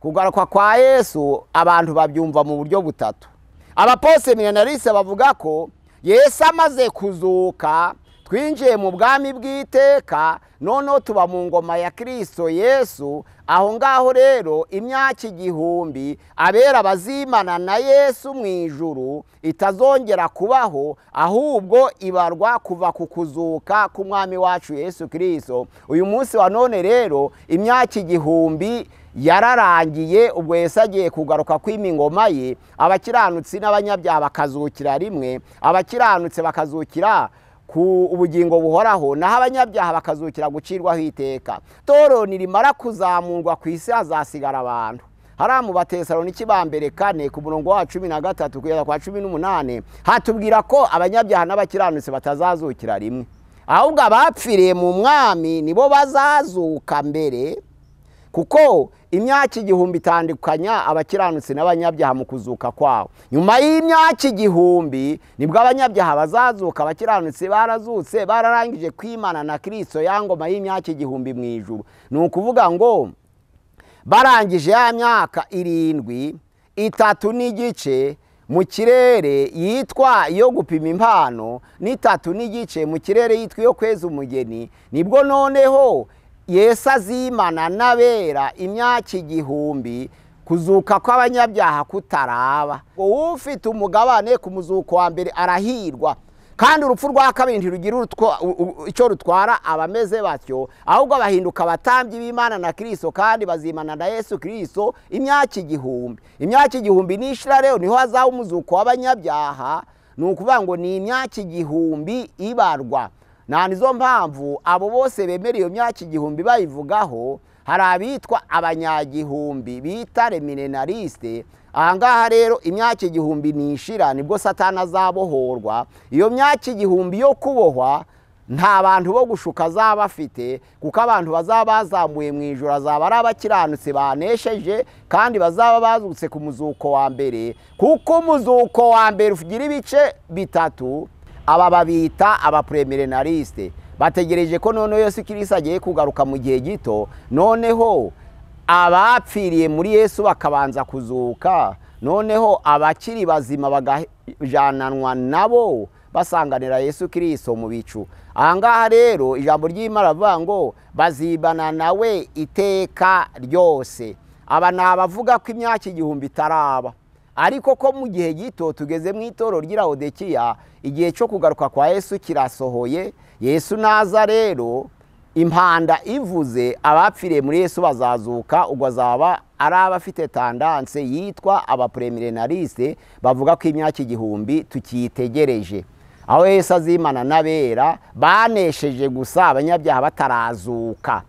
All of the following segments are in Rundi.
Kugaruka kwa Yesu abantu babyumva mu buryo butatu. Abapost-millénaristes bavuga ko Yesu amaze kuzuka twinjiye mu bwami bw'iteka, noneho tuba mu ngoma ya Kristo Yesu. Aho ngaho rero imyaka igihumbi abera bazimana na Yesu mu ijuru itazongera kubaho, ahubwo ibarwa kuva ku kuzuka k'umwami wacu Yesu Kristo. Uyu munsi wa none rero imyaka igihumbi yararangiye, ubwo Yesu agiye kugaruka kwima ingoma ye, abakiranutsi n'abanyabyaha bakazukira rimwe, abakiranutse bakazukira ku ubugingo buhoraho, naho abanyabyaha bakazukira gucirwaho iteka. Toro nirimara kuzamurwa ku isi hazasigara abantu. Hariya mu Batesaloniki ba mbere 4 ku murongo wa 13 kugeza kwa 18 hatubwira ko abanyabyaha n'abakiranutse batazazukira rimwe, ahubwo abapfiriye mu mwami nibo bazazuka mbere, kuko imyaka igihumbi itandukanya abakiranutse n'abanyabyaha mu kuzuka kwabo. Nyuma y'imyaka igihumbi nibwo abanyabyaha bazazuka, abakiranutse barazutse bararangije kwimana na Kristo ya ngoma y'imyaka igihumbi mu ijuru. Ni ukuvuga ngo barangije ya myaka 7 3 n'igice mu kirere yitwa iyo gupima impano, n'3 n'igice mu kirere yitwa iyo kweza umugeni, nibwo noneho Yesu azimana n'abera imyaka igihumbi, kuzuka kw'abanyabyaha kutaraba. Ufite umugabane ku muzuko wa mbere arahirwa, kandi urupfu rwa kabiri ntirugira icyo rutwara abameze batyo, ahubwo bahinduka abatambyi b'Imana na Kristo, kandi bazimana na Yesu Kristo imyaka igihumbi. Imyaka igihumbi nishira rero niho hazaba umuzuko w'abanyabyaha. Ni ukuvuga ngo ni imyaka igihumbi ibarwa. Na nizo mpamvu abo bose bemera iyo myaka igihumbi bayivugaho, hari abitwa abanyagihumbi bita millénaristes. Aha ngaha rero imyaka igihumbi nishira nibwo Satani azabohorwa. Iyo myaka igihumbi yo kubohwa nta bantu bo gushuka azaba afite, kuko abantu bazaba bazamuye mu ijuru azaba ari abakiranutse banesheje, kandi bazaba bazutse ku muzuko wa mbere, kuko umuzuko wa mbere ugira ibice bitatu. Aba babita abapré-millénaristes, bategereje ko noneho Yesu Kristo agiye kugaruka mu gihe gito, noneho abapfiriye muri Yesu bakabanza kuzuka, noneho abakiri bazima bagajananwa nabo basanganira Yesu Kristo mu bicu. Aha ngaha rero ijambo ry'Imana rivuga ngo bazibana nawe iteka ryose. Aba ni abavuga ko imyaka igihumbi itaraba, ariko ko mu gihe gito tugeze mu itorero ry'Ilaodikiya, igihe cyo kugaruka kwa Yesu kirasohoye. Yesu naza rero impanda ivuze, abapfiriye muri Yesu bazazuka, ubwo azaba ari abafite tendance yitwa abapré-millénaristes, bavuga ko imyaka igihumbi tukiyitegereje, aho Yesu azimana n'abera banesheje gusa abanyabyaha batarazuka.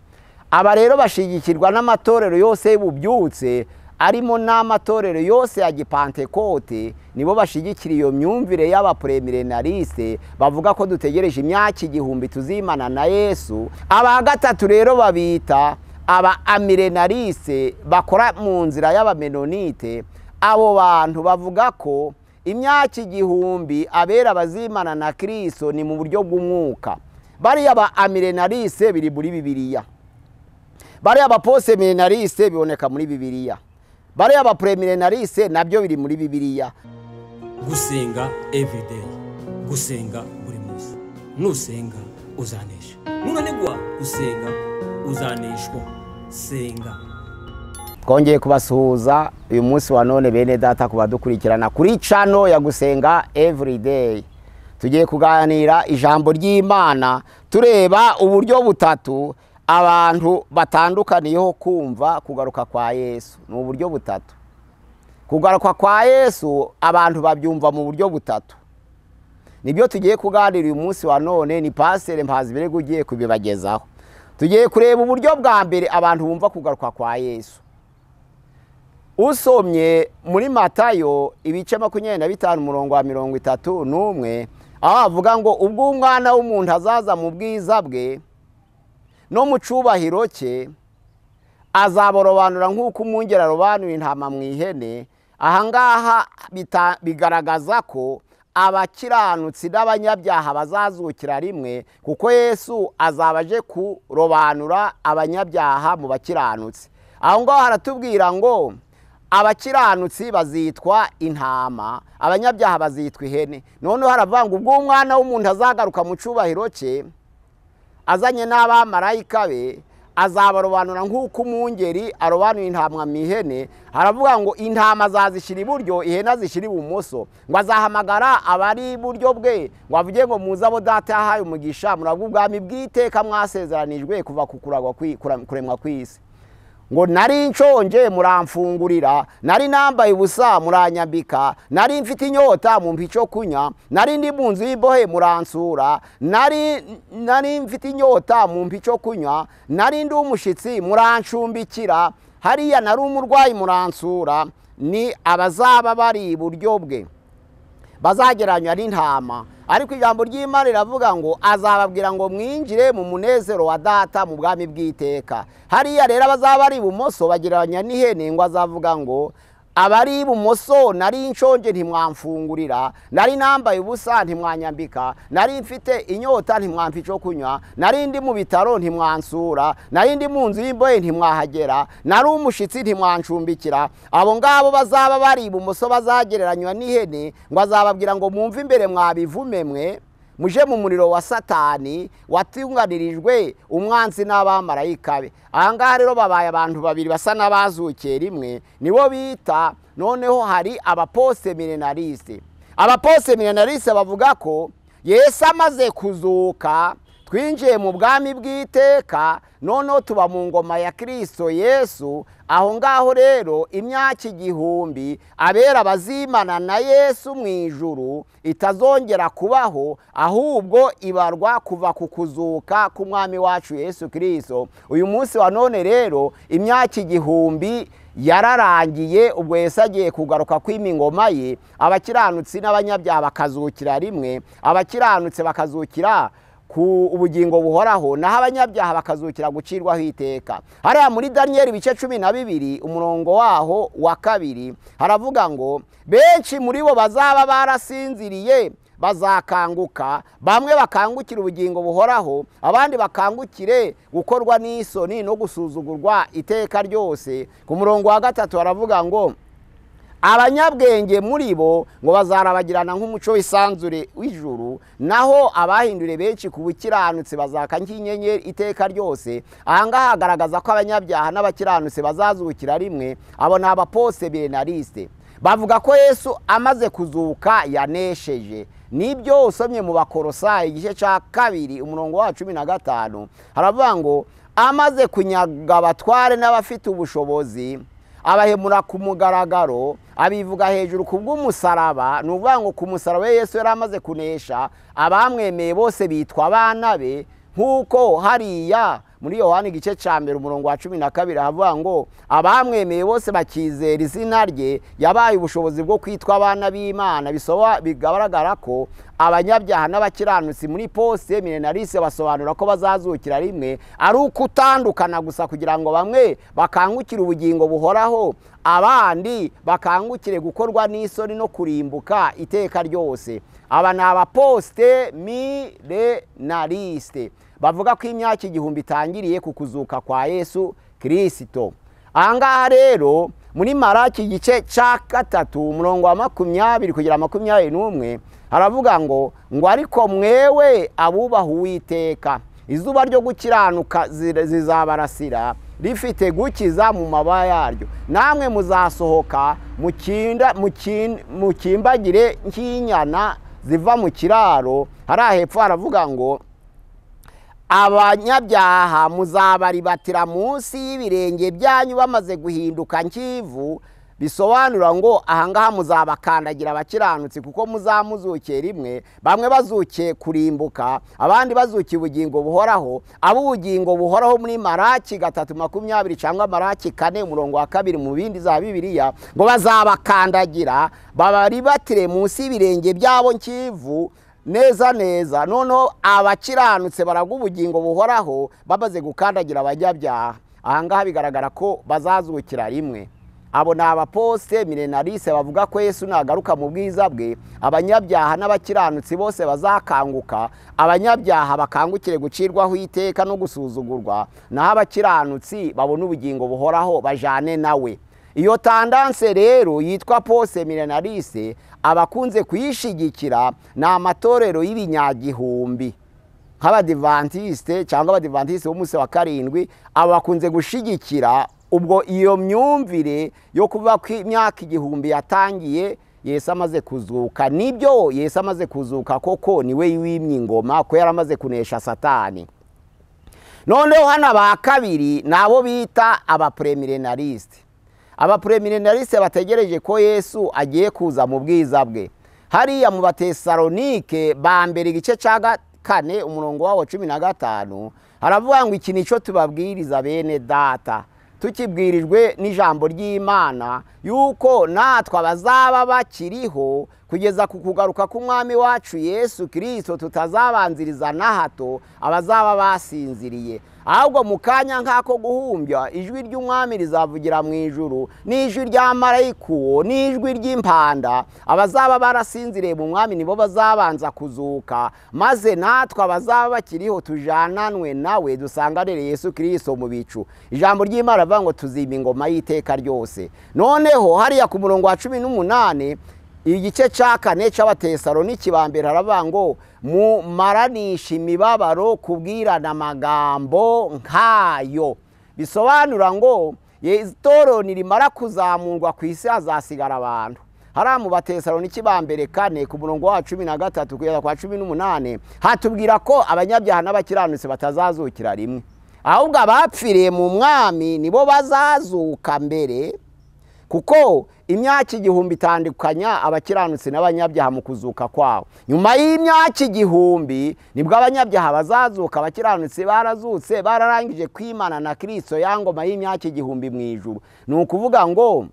Aba rero bashigikirwa n'amatorero yose y'ububyutse, arimo n'amatorero yose ya Gipantekote, nibo bashigikira iyo myumvire y'abapré-millénaristes, bavuga ko dutegereje imyaka igihumbi tuzimana na Yesu. Aba gatatu rero babita aba amillénaristes, bakora mu nzira y'abamenonite. Abo bantu bavuga ko imyaka igihumbi abera bazimana na Kristo ni mu buryo bw'umwuka. Bariya ba amillénaristes biri muri Bibiliya, bariya ba post-millénaristes biboneka muri Bibiliya, bariya abapré-millénaristes nabyo biri muri Bibiliya. Gusenga everyday, gusenga buri munsi. Nusenga uzanesha, nunanigwa gusenga uzaneshwa. Senga. Twongeye kubasuhuza uyu munsi wa none bene data kubadukurikirana kuri channel ya Gusenga Everyday. Tugiye kuganira ijambo ry'Imana, tureba uburyo butatu abantu batandukaniyeho kumva kugaruka kwa Yesu. Ni uburyo butatu. Kugaruka kwa Yesu abantu babyumva mu buryo butatu. Nibyo tugiye kuganira uyu munsi wa none, ni Pasteur Mpazibirego ugiye kubibagezaho. Tugiye kureba uburyo bwa mbere abantu bumva kugaruka kwa Yesu. Usomye muri Matayo ibice 25 umurongo wa 31, aho avuga ngo ubwo umwana w'umuntu azaza mu bwiza bwe no mu cubahiro cye, azaborobanura nk'uko umwungeri arobanura intama mu ihene. Aha ngaha bigaragaza ko abakiranutsi n'abanyabyaha bazazukira rimwe, kuko Yesu azaba aje kurobanura abanyabyaha mu bakiranutsi. Aho ngaho haratubwira ngo abakiranutsi bazitwa intama, abanyabyaha bazitwa ihene. Noneho haravuga ngo ubwo umwana w'umuntu azagaruka mu cyubahiro cye azanye n'abamarayika be, azabarobanura nk'uko umwungeri arobanura intama mu ihene. Haravuga ngo intama azazishyira iburyo, ihene azishyira ibumoso. Ngo azahamagara abari iburyo bwe ngo avuge ngo muze abo data yahaye umugisha, murabwo ubwami bw'iteka mwasezeranijwe kuva ku kuremwa kw'isi. Ngo nari nshonje muramfungurira, nari nambaye ubusa muranyambika, nari mfite inyota mumpa icyo kunywa, nari ndi mu nzu y'imbohe muransura, nari mfite inyota mumpa icyo kunywa, nari ndi umushyitsi murancumbikira, hariya nari umurwayi muransura. Ni abazaba bari iburyo bwe bazagereranywa n'intama. Ariko ijambo ry'Imana riravuga ngo azababwira ngo mwinjire mu munezero wa data mu bwami bw'iteka. Hariya rero abazaba ari ibumoso bagereranya n'ihene, ngo azavuga ngo abari ibumoso nari nshonje ntimwamfungurira, nari nambaye ubusa ntimwanyambika, nari mfite inyota ntimwampa icyo kunywa, nari ndi mu bitaro ntimwansura, nari ndi mu nzu y'imbohe ntimwahagera, nari umushyitsi ntimwancumbikira. Abo ngabo bazaba bari ibumoso bazagereranywa n'ihene, ngo azababwira ngo mwumve imbere mwabivume mwe, muje mu muriro wa Satani watunganirijwe umwanzi n'abamarayika be. Aha ngaha rero babaye abantu babiri basa n'abazukiye rimwe, nibo bita noneho hari abapost-millenariste. Abapost-millenariste bavuga ko Yesu amaze kuzuka twinjiye mu bwami bw'iteka, noneho tuba mu ngoma ya Kristo Yesu. Aho ngaho rero imyaka 1000 abera bazimana na Yesu mu ijuru itazongera kubaho, ahubwo ibarwa kuva ku kuzuka k'umwami wacu Yesu Kristo. Uyu munsi wa none rero imyaka 1000 yararangiye, ubwo Yesu agiye kugaruka kwima ingoma ye, abakiranutsi n'abanyabyaha bakazukira rimwe, abakiranutse bakazukira ku ubugingo buhoraho, naho abanyabyaha bakazukira gucirwaho iteka. Hariya muri Daniel ibice 12 umurongo waho wa 2 haravuga ngo benshi muri bo bazaba barasinziriye bazakanguka, bamwe bakangukira ubugingo buhoraho, abandi bakangukire gukorwa n'isoni no gusuzugurwa iteka ryose. Ku murongo wa 3 haravuga ngo abanyabwenge muri bo ngo bazarabagirana nk'umuco w'isanzure w'ijuru, naho abahindure benshi ku bukiranutsi bazaka nk'inyenyeri iteka ryose. Aha ngaha hagaragaza ko abanyabyaha n'abakiranutsi bazazukira rimwe. Abo ni abapost-millenariste. Bavuga ko Yesu amaze kuzuka yanesheje. Nibyo usomye mu Bakorosayi igice cya 2 umurongo wa 15 haravuga ngo amaze kunyaga abatware n'abafite ubushobozi abahemura ku mugaragaro, abivuga hejuru ku bw'umusaraba. Ni ukuvuga ngo ku musaraba Yesu yari amaze kunesha, abamwemeye bose bitwa abana be, nk'uko hariya muri Yohana igice cya 1 umurongo wa 12 havuga ngo abamwemeye bose bakizera izina rye yabaye ubushobozi bwo kwitwa abana b'Imana. Bigaragara ko abanyabyaha n'abakiranutsi muri post-millenariste basobanura ko bazazukira rimwe, ari ukutandukana gusa kugira ngo bamwe bakangukire ubugingo buhoraho, abandi bakangukire gukorwa n'isoni no kurimbuka iteka ryose. Aba ni abapost-millenariste bavuga ko imyaka 1000 itangiriye ku kuzuka kwa Yesu Kristo. Aha ngaha rero muri Maraki igice cya 3 umurongo wa 20 kugera 21 haravuga ngo ariko mwewe abubaha Uwiteka, izuba ryo gukiranuka zizabarasira rifite gukiza mu mababa yaryo, namwe muzasohoka mukimbagire nk'inyana ziva mu kiraro. Hariya hepfo haravuga ngo abanyabyaha muzabaribatira munsi y'ibirenge byanyu bamaze guhinduka nkivu. Bisobanura ngo ahangaha muzabakandagira abakiranutsi, kuko muzamuzukiye rimwe, bamwe bazukiye kurimbuka, abandi bazukiye ubugingo buhoraho. Abo ubugingo buhoraho muri Maraki 3:20 cyangwa Maraki 4 umurongo wa 2 mu bindi za Bibiliya, ngo bazabakandagira babaribatire munsi y'ibirenge byabo nkivu neza neza. Noneho abakiranutse baragwa ubugingo buhoraho bamaze gukandagira abanyabyaha. Ahangaha bigaragara ko bazazukira rimwe. Abo ni abaposte milenariste bavuga ko Yesu nagaruka mu bwiza bwe, abanyabyaha n'abakiranutsi bose bazakanguka, abanyabyaha bakangukire gucirwaho iteka no gusuzugurwa, naho abakiranutsi babona ubugingo buhoraho bajane nawe. Iyo tendance rero yitwa poste milenariste abakunze kuyishigikira ni amatorero y'ibinyagihumbi nk'abadivantiste cyangwa abadivantiste b'umunsi wa karindwi, abakunze gushigikira ubwo iyo myumvire yo kuvuga ko imyaka igihumbi yatangiye Yesu amaze kuzuka. Nibyo, Yesu amaze kuzuka koko niwe wimye ingoma ko yaramaze kunesha Satani. Noneho hano aba kabiri nabo bita abapremilenariste. Abapremilenariste bategereje ko Yesu agiye kuza mu bwiza bwe. Hariya mu Batesalonike ba mbere igice cya 4 umurongo wawo 15 haravuga ngo iki nico tubabwiriza bene data, tukibwirijwe n'ijambo ry'Imana yuko natwe abazaba bakiriho kugeza ku kugaruka k'umwami wacu Yesu Kristo tutazabanziriza na hato abazaba basinziriye, ahubwo mu kanya nk'ako guhumbya ijwi ry'umwami rizavugira mu ijuru, n'ijwi rya marayika, n'ijwi ry'impanda. Abazaba barasinziriye mu mwami nibo bazabanza kuzuka, maze natwe abazaba bakiriho tujananwe nawe dusanganire Yesu Kristo mu bicu. Ijambo ry'Imana rivuga ngo tuzima ingoma y'iteka ryose. Noneho hariya ku murongo wa 18 igice cya 4 cy'Abatesalonike ba mbere haravuga ngo mumaranisha imibabaro kubwirana amagambo nkayo. Bisobanura ngo itorero nirimara kuzamurwa ku isi hazasigara abantu. Hariya mu Batesalonike ba mbere 4 ku murongo wa 13 kugeza kwa 18 hatubwira ko abanyabyaha n'abakiranutsi batazazukira rimwe, ahubwo abapfiriye mu mwami nibo bazazuka mbere, kuko imyaka igihumbi itandukanya abakiranutsi n'abanyabyaha mu kuzuka kwabo. Nyuma y'imyaka igihumbi nibwo abanyabyaha bazazuka, abakiranutsi barazutse bararangije kwimana na Kristo ya ngoma y'imyaka igihumbi mu ijuru. Ni ukuvuga ngo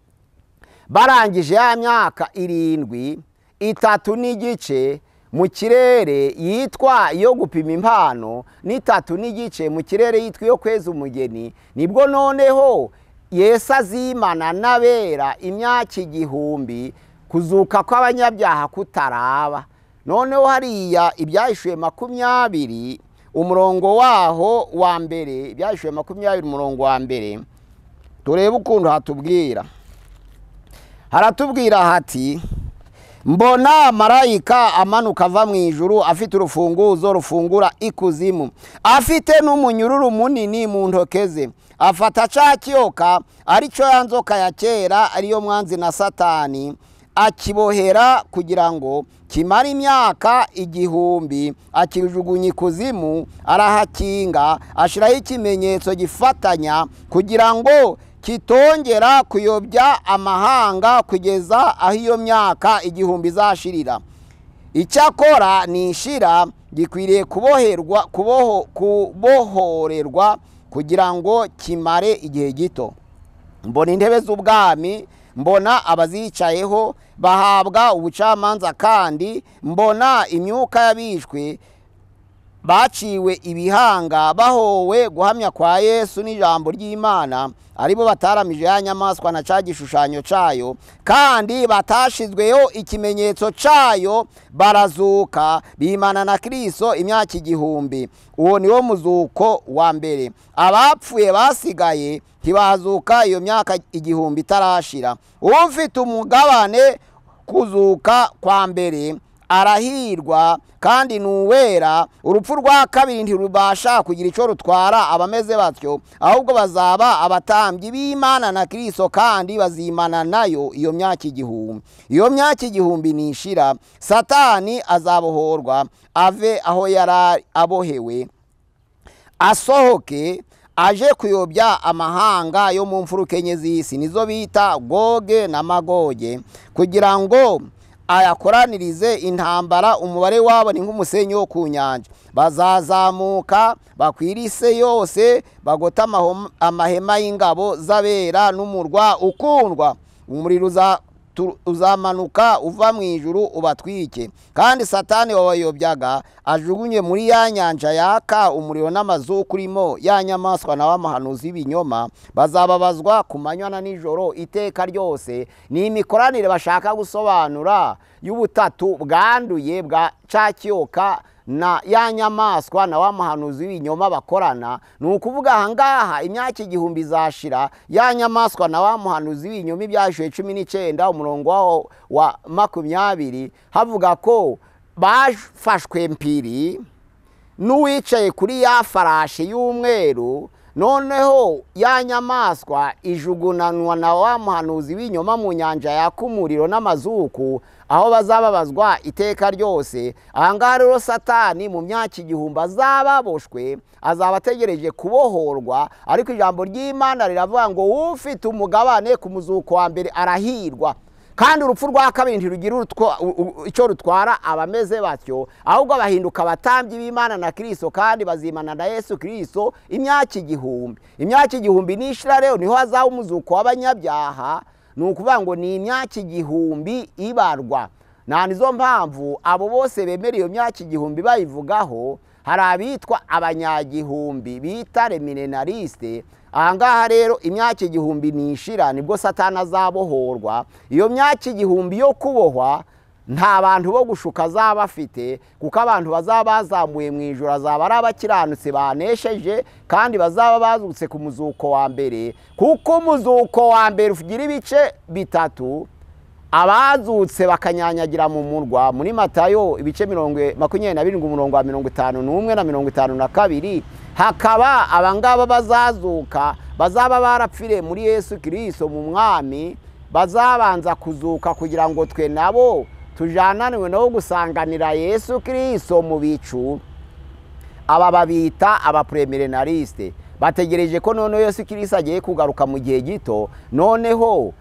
barangije ya myaka 7 3 n'igice mu kirere yitwa iyo gupima impano, n'3 n'igice mu kirere yitwa iyo kweza umugeni, nibwo noneho Yesu azimana n'abera imyaka igihumbi kuzuka kw'abanyabyaha kutaraba. Noneho hariya Ibyahishuwe 20 umurongo waho wa mbere, Ibyahishuwe 20 umurongo wa mbere, turebe ukuntu hatubwira. Haratubwira hati mbona marayika amanuka ava mu ijuru afite urufunguzo rufungura ikuzimu, afite n'umunyururu munini mu ntoke ze, afata ca kiyoka arico ya nzoka ya kera ariyo mwanzi na Satani, akibohera kugira ngo kimara imyaka igihumbi, akijugunya ikuzimu, arahakinga, ashiraho ikimenyetso gifatanya kugira ngo kitongera kuyobya amahanga kugeza aho iyo myaka igihumbi izashirira. Icyakora nishira gikwiriye kuboherwa kubohorerwa kugira ngo kimare igihe gito. Mbona intebe z'ubwami, mbona abazicayeho bahabwa ubucamanza, kandi mbona imyuka y'abishwe baciwe ibihanga bahowe guhamya kwa Yesu n'ijambo ry'Imana, aribo bataramije ya nyamaswa na ca gishushanyo cayo, kandi batashizweho ikimenyetso cayo, barazuka bimana na Kristo imyaka igihumbi. Uwo niwo muzuko wa mbere. Abapfuye basigaye ntibazuka iyo myaka igihumbi itarashira. Ufite umugabane kuzuka kwa mbere arahirwa kandi nuwera. Urupfu rwa kabiri ntirubasha kugira ico rutwara abameze batyo, ahubwo bazaba abatambyi b'Imana na Kristo kandi bazimana nayo iyo myaka igihumbi. Iyo myaka igihumbi nishira, Satani azabohorwa ave aho yari abohewe, asohoke aje kuyobya amahanga yo mu mfuruka enye z'isi, nizo bita Goge na Magoge, kugira ngo ayakoranirize intambara. Umubare wabo ni nk'umusenyi wo ku nyanja. Bazazamuka bakwira isi yose, bagota amahema y'ingabo z'abera n'umurwa ukundwa. Umuriro uzamanuka uva mu ijuru ubatwike. Kandi Satani wabayobyaga ajugunye muri ya nyanja yaka umuriro n'amazuku urimo, ya nyamaswa na wa muhanuzi w'ibinyoma, bazababazwa ku manywa na nijoro iteka ryose. Ni imikoranire bashaka gusobanura y'ubutatu bwanduye bwa ca kiyoka na ya nyamaswa na wa muhanuzi w'ibinyoma bakorana. Ni ukuvuga aha ngaha imyaka 1000 izashira, ya nyamaswa na wa muhanuzi w'ibinyoma ibyashuye 19 umurongo wa 20 havuga ko bafashwe mpiri n'uwicaye kuri ya farashi y'umweru. Noneho ya nyamaswa ijugunanwa na wa muhanuzi w'inyoma mu nyanja yaka umuriro n'amazuku, aho bazababazwa iteka ryose. Aha ngaha rero Satani mu myaka 1000 azaba aboshwe, azaba ategereje kubohorwa. Ariko ijambo ry'Imana riravuga ngo ufite umugabane ku muzuko wa mbere arahirwa, kandi urupfu rwa kabiri ntirugira icyo rutwara abameze batyo, ahubwo bahinduka abatambyi b'Imana na Kristo, kandi bazimana na Yesu Kristo imyaka 1000. Imyaka 1000 nishira rero niho hazaba umuzuko w'abanyabyaha. Ni ukuvuga ngo ni imyaka 1000 ibarwa. Na nizo mpamvu abo bose bemera iyo myaka 1000 bayivugaho. Hari abitwa abanyagihumbi bita remilenariste. Aha ngaha rero imyaka 1000 nishira nibwo Satani azabohorwa. Iyo myaka 1000 yo kubohwa nta bantu bo gushuka azaba afite, kuko abantu bazaba bazamuye mu ijuru azaba ari abakiranutse banesheje, kandi bazaba bazutse ku muzuko wa mbere. Kuko umuzuko wa mbere ugira ibice bitatu: abazutse bakanyanyagira mu murwa muri Matayo ibice 27 umurongo wa 51 na 52, hakaba abangaba bazazuka bazaba barapfire muri Yesu Kristo mu mwami, bazabanza kuzuka kugira ngo twe nabo tujananwe no gusanganira Yesu Kristo mu bicu. Aba babita abapremilenariste, bategereje ko noneho Yesu Kristo agiye kugaruka mu gihe gito, noneho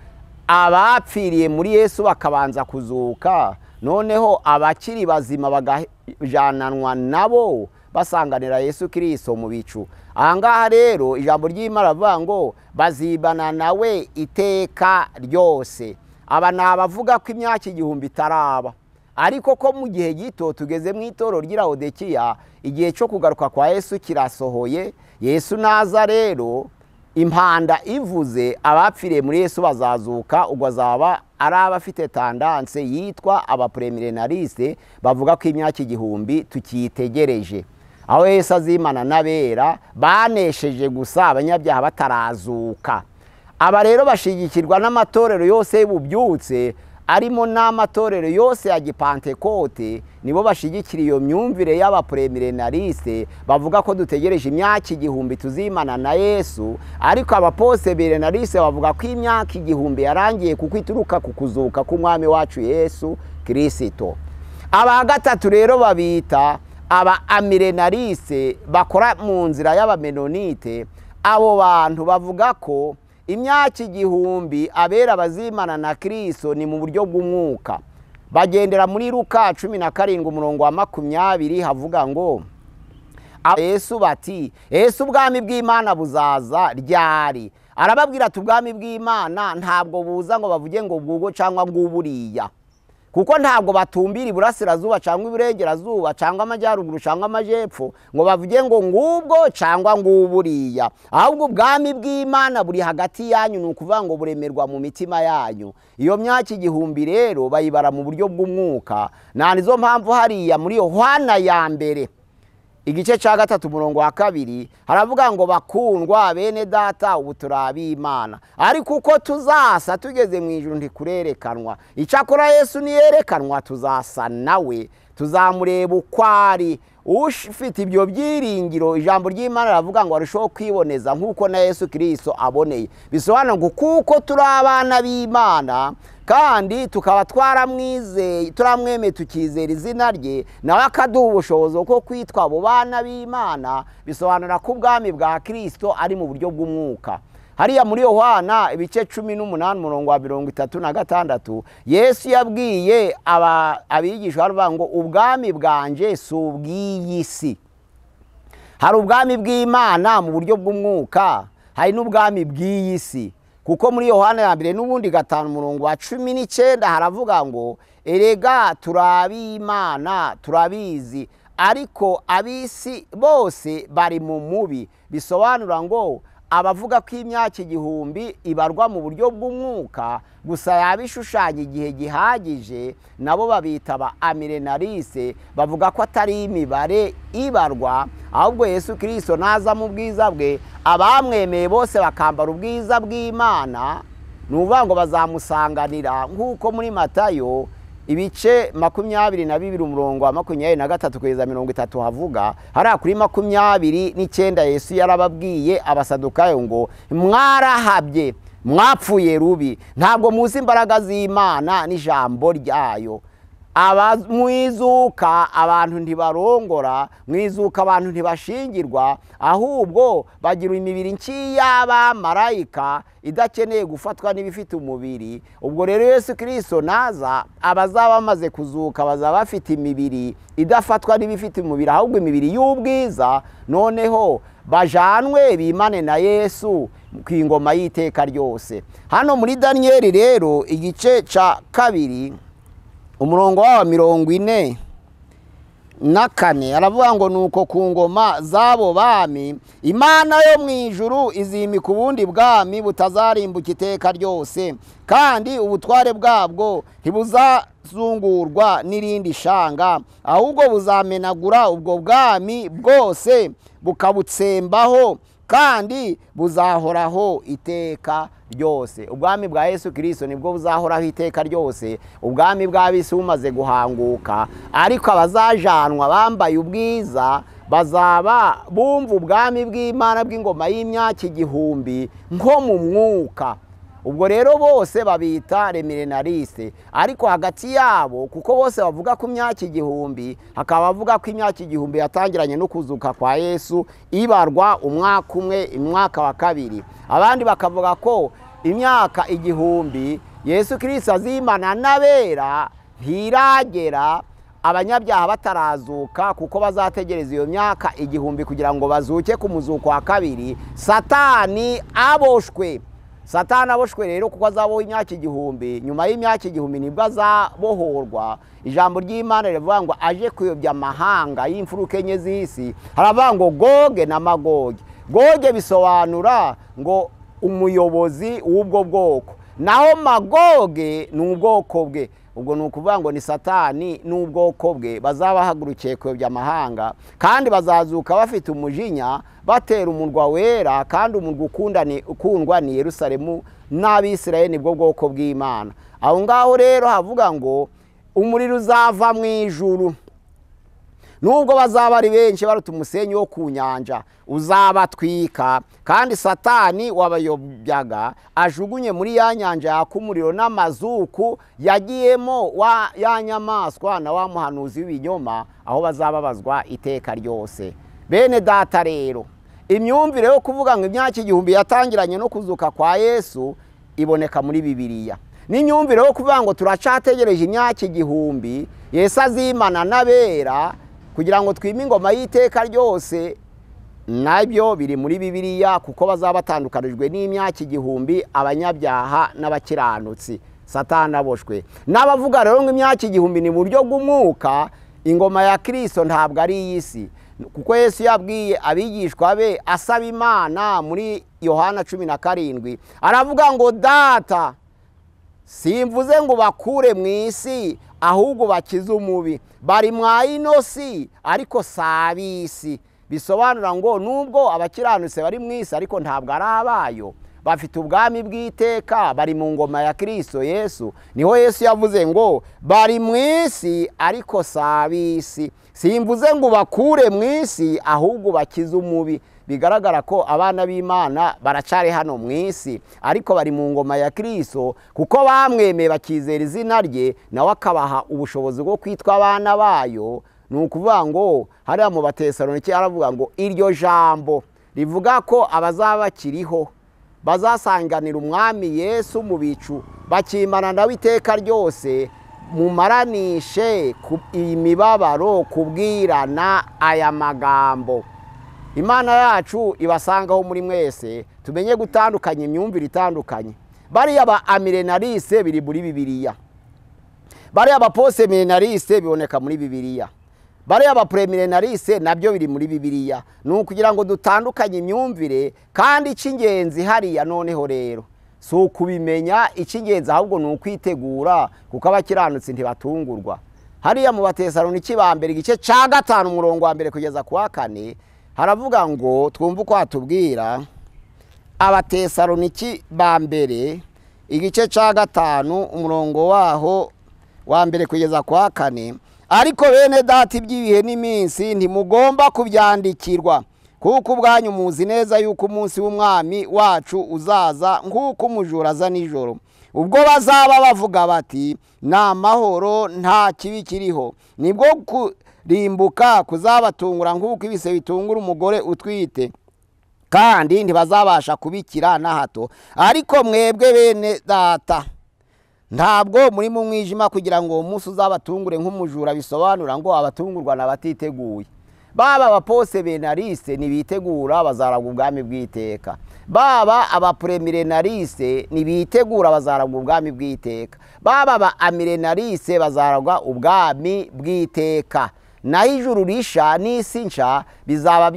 abapfiriye muri Yesu bakabanza kuzuka, noneho abakiri bazima bagajananwa nabo basanganira Yesu Kristo mu bicu. Aha ngaha rero ijambo ry'Imana rivuga ngo bazibana nawe iteka ryose. Aba ni abavuga ko imyaka 1000 itaraba, ariko ko mu gihe gito tugeze mu itorero ry'i Laodikiya, igihe cyo kugaruka kwa Yesu kirasohoye. Yesu naza rero impanda ivuze, abapfiriye muri Yesu bazazuka. Ubwo azaba ari abafite tandanse yitwa abapremilenariste, bavuga ko imyaka 1000 tukiyitegereje, aho Yesu azimana n'abera banesheje gusa abanyabyaha batarazuka. Aba rero bashigikirwa n'amatorero yose y'ububyutse, arimo n'amatorero yose ya Gipantekote. Nibo bashigikira iyo myumvire y'abapremilenariste, bavuga ko dutegereje imyaka 1000 tuzimana na Yesu. Ariko abaposebilenariste bavuga ko imyaka 1000 yarangiye, kuko ituruka ku kuzuka k'umwami wacu Yesu Kristo. Aba gatatu rero babita aba amilenariste, bakora mu nzira y'abamenonite. Abo bantu bavuga ko imyaka 1000 abera bazimana na Kristo ni mu buryo bw'umwuka. Bagendera muri Luka 17 umurongo wa 20 havuga ngo Yesu bati, Yesu ubwami bw'Imana buzaza ryari? Arababwira ati ubwami bw'Imana ntabwo buza ngo bavuge ngo bwugo cyangwa bw'uburiya, kuko ntabwo batumbira iburasirazuba cyangwa iburengerazuba cyangwa amajyaruguru cyangwa amajepfo ngo bavuge ngo ngubwo cyangwa nguburiya, ahubwo ubwami bw'Imana buri hagati yanyu, ni ukuvuga ngo buremerwa mu mitima yanyu. Iyo myaka 1000 rero bayibara mu buryo bw'umwuka. Na nizo mpamvu hariya muri Yohana ya mbere igice cya 3 umurongo wa 2 haravuga ngo bakundwa bene data, ubu turi ab'Imana, ariko uko tuzasa tugeze mu ijuru ntikurerekanwa. Icyakora Yesu niyerekanwa tuzasa nawe, tuzamureba uko ari. Ufite ibyo byiringiro, ijambo ry'Imana riravuga ngo arushaho kwiboneza nk'uko na Yesu Kristo aboneye. Bisobanura ngo kuko turi abana b'Imana kandi tukaba twaramwizeye, turamwemeye, tukizera izina rye, nawe akaduha ubushobozi bwo kwitwa abo bana b'Imana. Bisobanura ko ubwami bwa Kristo ari mu buryo bw'umwuka. Hariya muri Yohana ibice 18 umurongo wa 36 Yesu yabwiye abigishwa aravuga ngo ubwami bwanje si ubw'iyi si. Hari ubwami bw'Imana mu buryo bw'umwuka, hari n'ubwami bw'iyi si. Kuko muri Yohana ya mbere n'ubundi 5:19 haravuga ngo erega turabimana turabizi, ariko abisi bose bari mu mubi. Bisobanura ngo abavuga ko imyaka 1000 ibarwa mu buryo bw'umwuka gusa yabishushanya igihe gihagije, nabo babita ba amilenarise, bavuga ko atari imibare ibarwa, ahubwo Yesu Kristo naza mu bwiza bwe abamwemeye bose bakambara ubwiza bw'Imana, nuvuga ngo bazamusanganira, nk'uko muri Matayo ibice 22 umurongo wa 23 kugeza 30 havuga. Hariya kuri 29 Yesu yarababwiye abasadukayo ngo mwarahabye, mwapfuye rubi, ntabwo muzi imbaraga z'Imana n'ijambo ryayo. Mwizuka abantu ntibarongora, mwizuka abantu ntibashingirwa, ahubwo bagira imibiri nk'iy'abamarayika idakeneye gufatwa n'ibifite umubiri. Ubwo rero Yesu Kristo naza, abazaba bamaze kuzuka bazaba bafite imibiri idafatwa n'ibifite umubiri, ahubwo imibiri y'ubwiza, noneho bajanwe bimane na Yesu ku ingoma y'iteka ryose. Hano muri Daniyeli rero igice ca 2 umurongo wa 44 aravuga ngo nuko ku ngoma z'abo bami Imana yo mu ijuru izimika ubundi bwami butazarimbuka iteka ryose, kandi ubutware bwabwo ntibuzazungurwa n'irindi shanga, ahubwo buzamenagura ubwo bwami bwose bukabutsembaho, kandi buzahoraho iteka ryose. Ubwami bwa Yesu Kristo nibwo buzahoraho iteka ryose. Ubwami bw'abisi bumaze guhanguka, ariko abazajanwa bambaye ubwiza bazaba bumva ubwami bw'Imana bw'ingoma y'imyaka 1000 nko mu mwuka. Ubwo rero bose babita remilenariste, ariko hagati yabo kuko bose bavuga ku myaka 1000, hakaba bavuga ko imyaka 1000 yatangiranye no kuzuka kwa Yesu ibarwa umwaka umwe, umwaka wa kabiri. Abandi bakavuga ko imyaka 1000 Yesu Kristo azimana n'abera ntiragera, abanyabyaha batarazuka, kuko bazategereza iyo myaka 1000 kugira ngo bazuke ku muzuko wa kabiri. Satani aboshwe, Satani aboshwe rero kuko azaboha imyaka 1000, nyuma y'imyaka 1000 nibwo azabohorwa. Ijambo ry'Imana rivuga ngo aje kuyobya amahanga y'imfuruka enye z'isi. Haravuga ngo Goge na Magoge. Goge bisobanura ngo umuyobozi w'ubwo bwoko, naho Magoge ni ubwoko bwe. Ubwo ni ukuvuga ngo ni Satani n'ubwoko bwe bazabahagurukiye kuyobya amahanga, kandi bazazuka bafite umujinya batera umurwa wera, kandi umurwa ukundwa ni Yerusalemu n'Abisirayeli, nibwo bwoko bw'Imana. Aho ngaho rero havuga ngo umuriro uzava mu ijuru, nubwo bazaba ari benshi baruta umusenyi wo ku nyanja, uzabatwika, kandi Satani wabayobyaga ajugunye muri ya nyanja yaka umuriro n'amazuku yagiyemo wa ya nyamaswa na wa muhanuzi w'ibinyoma, aho bazababazwa iteka ryose. Bene data rero, imyumvire yo kuvuga ngo imyaka 1000 yatangiranye no kuzuka kwa Yesu iboneka muri Bibiliya. N'imyumvire yo kuvuga ngo turacategereje imyaka 1000 Yesu azimana n'abera kugira ngo twime ingoma y'iteka ryose, nabyo biri muri Bibiliya, kuko bazaba batandukanijwe n'imyaka 1000 abanyabyaha n'abakiranutsi. Satani aboshwe. N'abavuga rero ngo imyaka 1000 ni buryo bw'umwuka, ingoma ya Kristo ntabwo ari iy'isi, kuko Yesu yabwiye abigishwa be asaba Imana muri Yohana 17 aravuga ngo Data, simvuze ngo bakure mu isi, ahubwo bakize umubi. Bari mwa ino si, ariko sabisi. Bisobanura ngo nubwo abakiranutse bari mu isi, ariko ntabwo ari abayo, bafite ubwami bw'iteka, bari mu ngoma ya Kristo Yesu. Niho Yesu yavuze ngo bari mu isi ariko sabisi. Simvuze ngo bakure mu isi, ahubwo bakize umubi. Bigaragara ko abana b'Imana baracari hano mu isi, ariko bari mu ngoma ya Kristo, kuko bamwemeye bakizera izina rye, nawe akabaha ubushobozi bwo kwitwa abana bayo. Ni ukuvuga ngo hariya mu Batesalonike aravuga ngo iryo jambo rivuga ko abazaba bakiriho bazasanganira umwami Yesu mu bicu, bakimana nawe iteka ryose, mumaranishe imibabaro kubwirana aya magambo. Imana yacu ibasangaho muri mwese. Tumenye gutandukanya imyumvire itandukanye. Bariya ba amilenariste biri muri Bibiliya, bariya ba postmillenariste biboneka muri Bibiliya, bariya ba premillenariste nabyo biri muri Bibiliya. Ni ukugira ngo dutandukanye imyumvire, kandi icy'ingenzi hariya noneho rero si ukubimenya, icy'ingenzi ahubwo ni ukwitegura, kuko abakiranutsi ntibatungurwa. Hariya mu Batesaloniki ba mbere igice cya 5 umurongo wa 1 kugeza ku wa 4 haravuga ngo twumve uko hatubwira. Abatesaloniki ba mbere igice cya 5 umurongo waho wa 1 kugeza ku wa 4: ariko bene data, iby'ibihe n'iminsi ntimugomba kubyandikirwa, kuko ubwanyu muzi neza yuko umunsi w'umwami wacu uzaza nk'uko umujura aza nijoro. Ubwo bazaba bavuga bati nta mahoro, nta kibi kiriho, nibwo kurimbuka kuzabatungura nk'uko ibise bitungura umugore utwite, kandi ntibazabasha kubikira na hato. Ariko mwebwe bene data, ntabwo muri mu mwijima kugira ngo uwo munsi uzabatungure nk'umujura, bisobanura ngo abatungurwa n'abatiteguye. Baba abaposebenariste nibitegura bazaragwa ubwami bw'iteka, baba abapremilenariste nibitegura bazaragwa ubwami bw'iteka, baba aba amilenariste bazaragwa ubwami bw'iteka. Naho ijuru risha n'isi nsha bizaba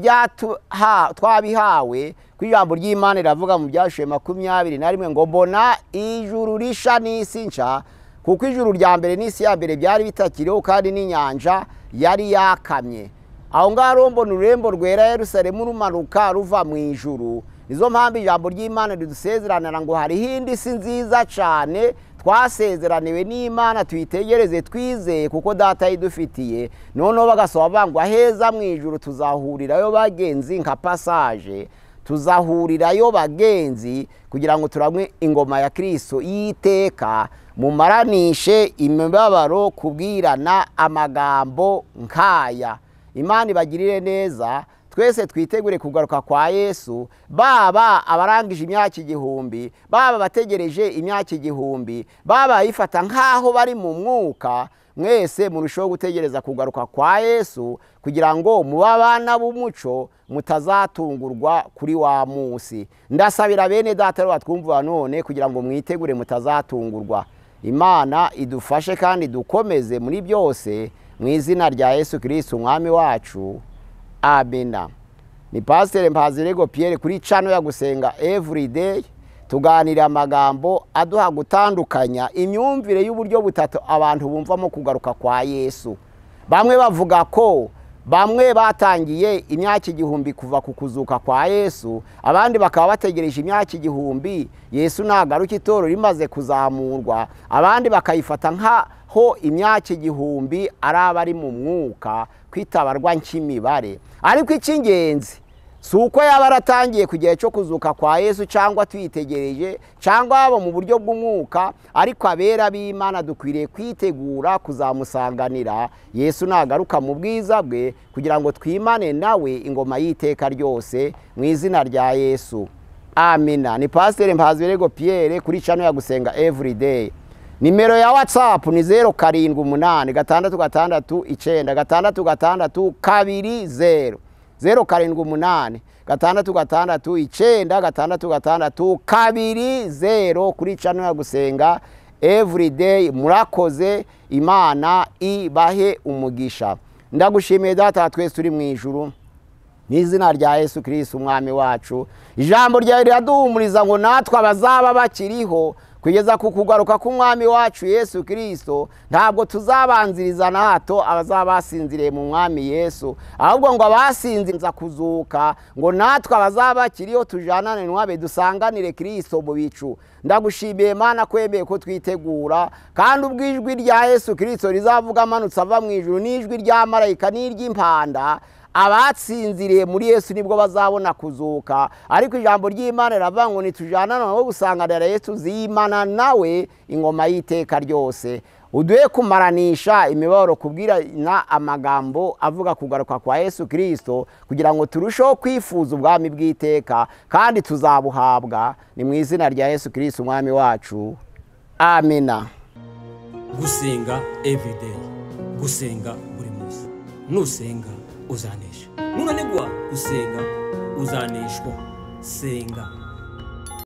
twabihawe, ku ijambo ry'Imana riravuga mu Byashuwe 21 ngo mbona ijuru risha n'isi nsha, kuko ijuru rya mbere n'isi ya mbere byari bitakiriho, kandi n'inyanja yari yakamye. Aho ngaho mbona ururembo rwera Yerusalemu rumanuka ruva mu ijuru. Nizo mpamvu ijambo ry'Imana ridusezeranira ngo hariho indi si nziza cyane twasezeraniwe n'Imana, tuyitegereze twizeye kuko data yidufitiye. Noneho bagasaba ngo aheza mu ijuru tuzahurirayo bagenzi nka passage, tuzahurirayo bagenzi kugira ngo turamwe ingoma ya Kristo y'iteka, mumaranishe imibabaro kubwirana amagambo nkaya. Imana ibagirire neza, twese twitegure kugaruka kwa Yesu. Baba abarangije imyaka 1000, baba bategereje imyaka 1000, baba ifata nkaho bari mu mwuka, mwese murushaho gutegereza kugaruka kwa Yesu kugira ngo mubabana b'umuco mutazatungurwa kuri wa munsi. Ndasabira bene data batwumva none kugira ngo mwitegure mutazatungurwa. Imana idufashe kandi dukomeze muri byose mu izina rya Yesu Kristo umwami wacu. Amina. Ni Pastor Mpazirego Pierre kuri channel ya Gusenga Everyday, tuganira amagambo aduha gutandukanya imyumvire y'uburyo butatu abantu bumvamo kugaruka kwa Yesu. Bamwe bavuga ko bamwe batangiye imyaka 1000 kuva ku kuzuka kwa Yesu, abandi bakaba bategereje imyaka 1000 Yesu nagaruka itoro rimaze kuzamurwa, abandi bakayifata nkaho imyaka 1000 araba ari mu mwuka kwitabarwa nk'imibare. Ariko icy'ingenzi si uko yaba aratangiye ku gihe cyo kuzuka kwa Yesu cyangwa tuyitegereje cyangwa abo mu buryo bw'umwuka, ariko abera b'Imana dukwiriye kwitegura kuzamusanganira Yesu nagaruka mu bwiza bwe kugira ngo twimane nawe ingoma y'iteka ryose mu izina rya Yesu. Amina. Ni Pastor Mpazirego Pierre kuri channel ya Gusenga Everyday. Nimero ya WhatsApp ni 078 6 6 9 6 2 0 078 6 6 9 6 2 0 kuri channel ya Gusenga Everyday. Murakoze, Imana ibahe umugisha. Ndagushimiye data twese turi mu ijuru mu izina rya Yesu Kristo umwami wacu. Ijambo ryawe riraduhumuriza ngo natwe abazaba bakiriho kugeza ku kugaruka k'umwami wacu Yesu Kristo, ntabwo tuzabanziriza na hato abazaba basinziriye mu mwami Yesu, ahubwo ngo abasinzinza kuzuka, ngo natwe abazaba bakiriho tujanane n'abe dusanganire Kristo mu bicu. Ndagushimiye Mana kwemeye ko twitegura, kandi ubwijwi rya Yesu Kristo rizavuga amanutse ava mu ijuru n'ijwi rya marayika n'iry'impanda, abatsinziriye muri Yesu nibwo bazabona kuzuka. Ariko ijambo ry'Imana riravuga ngo nitujana nawe gusanganira Yesu zimana nawe ingoma y'iteka ryose. Uduhe kumaranisha imibabaro kubwirana amagambo avuga kugaruka kwa Yesu Kristo kugira ngo turusheho kwifuza ubwami bw'iteka, kandi tuzabuhabwa. Ni mu izina rya Yesu Kristo umwami wacu. Amina. Gusenga everyday, gusenga buri munsi. Nusenga uzanesha, nunanigwa gusenga uzaneshwa. Senga.